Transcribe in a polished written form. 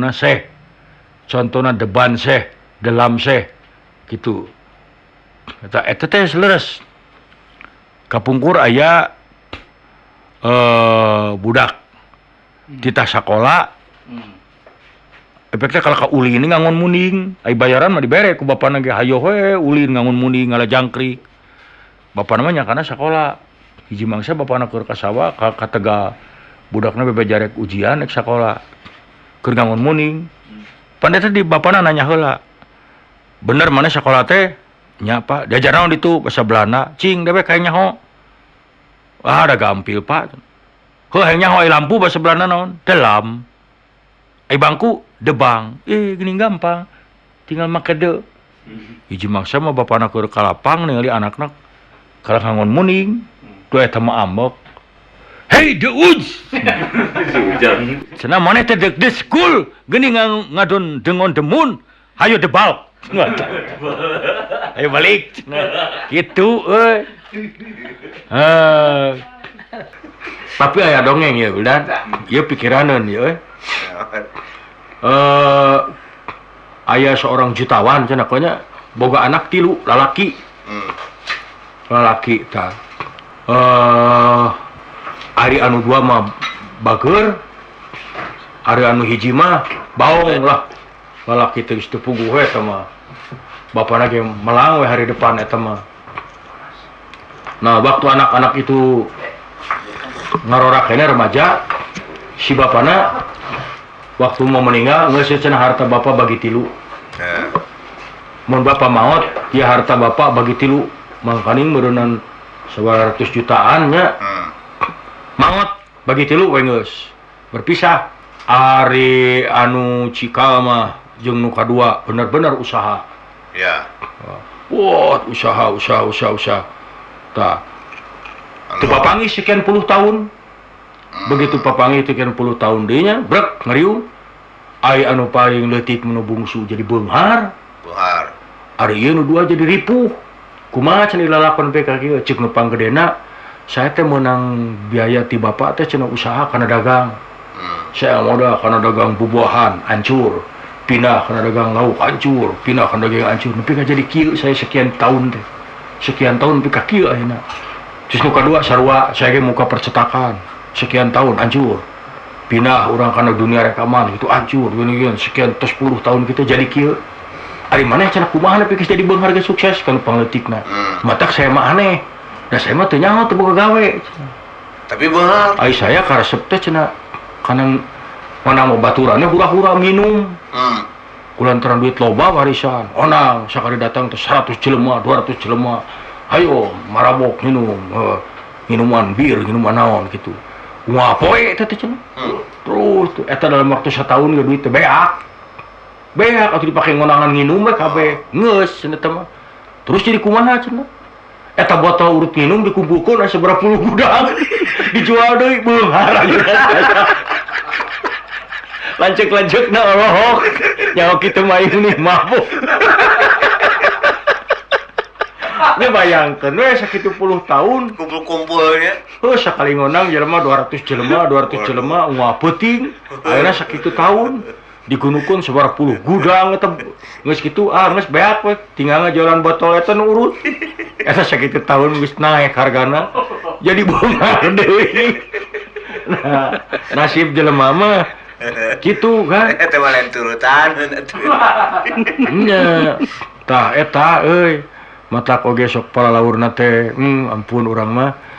Syekh contohna deban Syekh delam Syekh gitu eta eta teh leres kapungkur aya budak titah sakola efeknya kalau ka ulin ngangon munding ai bayaran mah dibere ku bapana ge hayo we ulin ngangon munding ngala jangkrik bapana mah nyakana sakola hiji mangsa bapana keur ka sawah ka Tegal budakna bebeja rek ujian rek sakola keur ngangon munding pan eta di bapana nanya heula bener mana sakola teh nya Pak diajar naon ditu basa Belanda cing dewek hayang nyaho ah da gampil Pak heuh hayang nyaho ai lampu basa Belanda naon de lamp ai bangku de bank geuning gampang tinggal make de hiji mangsa mah bapana keur ka lapang ningali anakna kalah ngangon munding tuh eta mah ambek hey de uj cenah maneh teh dek de school geuning ngadon dengon demun hayo de balk ayo balik gitu euy. Tapi aya dongeng ya udah ieu pikiraneun ieu euy. Aya seorang jutawan cenah nya boga anak 3 lalaki. Lalaki tah. Ari anu 2 mah bageur, ari anu 1 mah baong lah. Lalaki teh geus teu puguh we eta mah. Bapana ge melang we hari depan eta mah. Nah, waktu anak-anak itu ngarorakena remaja, si bapana waktu mau meninggal geus cenah harta bapak bagi 3. Mun bapak maot, ya harta bapak bagi 3. Mangkaning meureunnan 100 jutaan nya. Maot bagi 3 we geus. Berpisah. Ari anu cikal mah jeung nu kadua bener-bener usaha. Ya. Wah, usaha. Tah. Teu papanggih sekian puluh tahun. Begitu papanggih sekian puluh tahun deui nya, brek ngariung. Ai anu paling leutik nu bungsu jadi beunghar. Beunghar. Ari ieu nu 2 jadi ripuh. Kumaha cenah lalakon PK kieu ceuk nu panggedena, saya teh meunang biaya ti bapak teh cenah usaha kana dagang. Saya modal kana dagang bubuahan hancur. Pindah kana dagang lauk hancur, pindah kana dagang hancur. Nepi ka jadi kieu saya sekian tahun teh. Sekian tahun nepi ka kieu ayeuna. Terus nu kadua sarua saya ge muka percetakan. Sekian tahun hancur. Pindah urang kana dunia rekaman itu hancur gini-gini sekian tos 10 tahun kita jadi kieu. Ari maneh cenah kumaha nepi geus jadi beunghar geus sukses kana pangleutikna. Matak saya mah aneh. Da saya mah teu nyaho teu boga gawe. Tapi beunghar. Ai saya karesep teh cenah kana mana mau baturannya hura-hura minum. Kulantaran duit loba warisan. Onang sakali datang teh 100 jelema, 200 jelema. Ayo marabok minum, minuman bir, minuman naon gitu. Wah, poe teh teh cenah. Terus tuh eta dalam waktu setahun ge duit teh beak. Beak atuh dipake ngonangan nginum we kabeh. Geus cenah teh mah. Terus jadi kumaha cenah? Eta botol urut minum dikumpulkeun aya sabaraha puluh gudang. Dijual deui beunghar. Lanceuk-lanceukna olohok. Nyawa kitu mah ini mabuk. Ini bayangkeun we sakitu puluh tahun kumpul-kumpulnya. Heuh sakali ngonang jelema 200 jelema, 200 jelema ungah peuting. Ayeuna sakitu tahun digunukeun sabaraha puluh gudang eta geus kitu ah geus beak we tinggal ngajualan botol eta nu urut. Eta sakitu tahun geus naek hargana jadi beunghar deui. Nah, nasib jelema mah kitu kan. Eta mah lain turutan atuh. Nya. Tah eta euy. Matak oge sok palalaurna teh, ampun urang mah.